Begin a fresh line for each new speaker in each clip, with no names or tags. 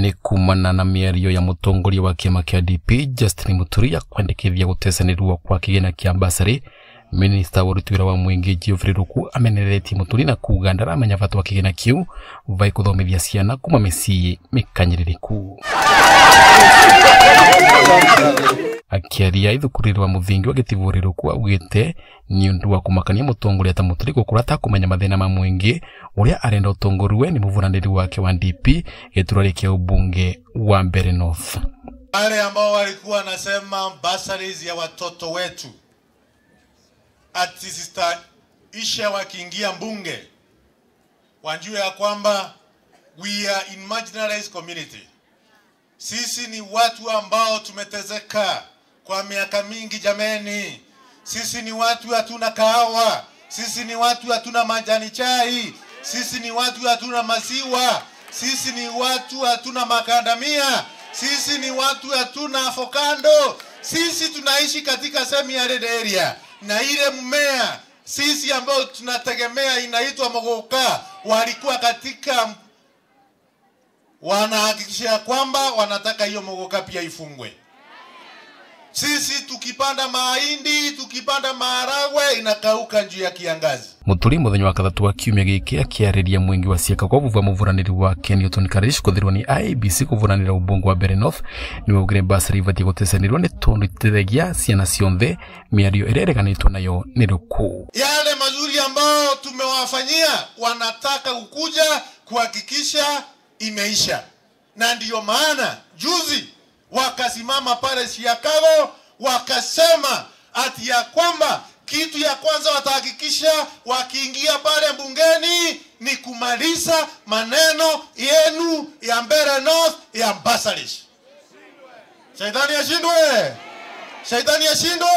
Nĩ kumana na mĩario ya mũtongoria wa kĩama kĩa DP Justin Muturi ya kwendekithia gũtecanĩrwo kwa kĩgĩna kĩa basarĩ. Minista wa ũruti wĩra wa mũingĩ Geoffrey Ruku amenereretie Muturi na kuga ndaramenya bata wa kĩgĩna kĩu vai kũthomithia ciana kuma mĩciĩ mĩkanyĩrĩrĩku. Akiaria ithukuru rwa muthingi wa Gĩtibũrĩ Ruku augĩte nĩ ũndũ wa kũmakania mũtongoria ta Muturi gũkũra atakũmenya mathĩna ma mũingĩ ũrĩa arenda ũtongorio nĩ mũburanĩri wake wa DP gĩturwa kĩa ubunge wa Mbeere North.
Wale ambao walikuwa wanasema bursaries ya watoto wetu ati zitaisha wakiingia mbunge, wajue ya kwamba we are in marginalized community. Sisi ni watu ambao tumetezeka kwa miaka mingi jameni. Sisi ni watu hatuna kahawa, sisi ni watu hatuna majani chai, sisi ni watu hatuna maziwa, sisi ni watu hatuna makandamia, sisi ni watu hatuna avocado. Sisi tunaishi katika semi-arid area, na ile mmea sisi ambao tunategemea inaitwa mogoka, walikuwa katika wanahakikisha kwamba wanataka hiyo mogoka pia ifungwe. Sisi tukipanda mahindi, tukipanda maharagwe inakauka njuu ya kiangazi.
Muturi muthenya wa kathatu wa kiumia giki akiarĩria mwingi wa cieka kwa vuva muvuranĩri wake Newton Karish kuthirwo ni IEBC kuvuranĩra ubunge wa Mbeere North niwe augire basarĩ ibatiĩ gũtecanĩrwo nĩ tondũ iteithagia ciana cionthe. Mĩario ĩrĩa ĩreganĩtwo nayo nĩ Ruku.
Yale mazuri ambao tumewafanyia wanataka kukuja kuhakikisha imeisha, na ndiyo maana juzi wakasimama pale Chicago wakasema ati ya kwamba kitu ya kwanza watahakikisha wakiingia pale bungeni ni kumaliza maneno yenu ya Mbeere North ya bursaries. Shaitani ashindwe! Shaitani ashindwe!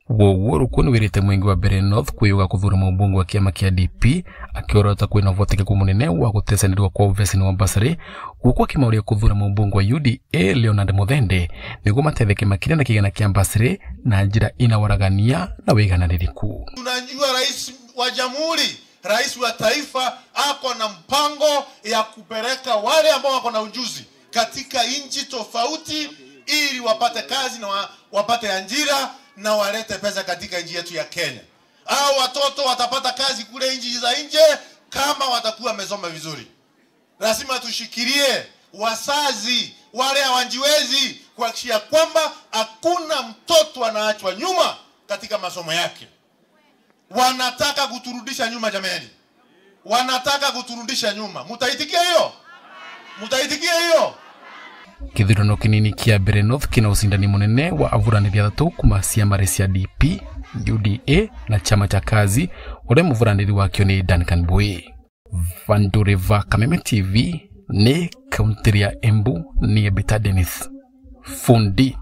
Woguo Ruku nĩwĩrĩte mwingi wa Mbeere North kwĩyũga kũthura mũmbunge wa kĩama kĩa DP akĩorota kwĩna ũhotekeku mũnene wa gũtecanĩrwo kwa ũveceni wa basarĩ gũkũ akĩmauria kũthura mũmbunge wa UDA Leonard Muthende nĩguo mateithĩke makĩria na kĩgĩna kĩa basarĩ na njĩra ina waragania na wĩigananĩrĩku.
Tunajua rais wa jamhuri, rais wa taifa ako na mpango ya kupeleka wale ambao wako na ujuzi katika nchi tofauti ili wapate kazi na wapate ajira na walete pesa katika nchi yetu ya Kenya. Hao watoto watapata kazi kule nchi za nje kama watakuwa wamesoma vizuri. Lazima tushikilie wazazi wale hawajiwezi kuhakikisha kwamba hakuna mtoto anaachwa nyuma katika masomo yake. Wanataka kuturudisha nyuma jameni. Wanataka kuturudisha nyuma. Mutaitikia hiyo? Mutaitikia hiyo?
Kithurano kinini kia Mbeere North kina ucindani munene wa avuranĩri athatu kuma ciama cia DP, UDA na chama cha kazi uria muvuranĩri wakio ni Duncan Mbui. Vandureva Kameme TV ni kaunti ya Embu ni Beta Dennis Fundi.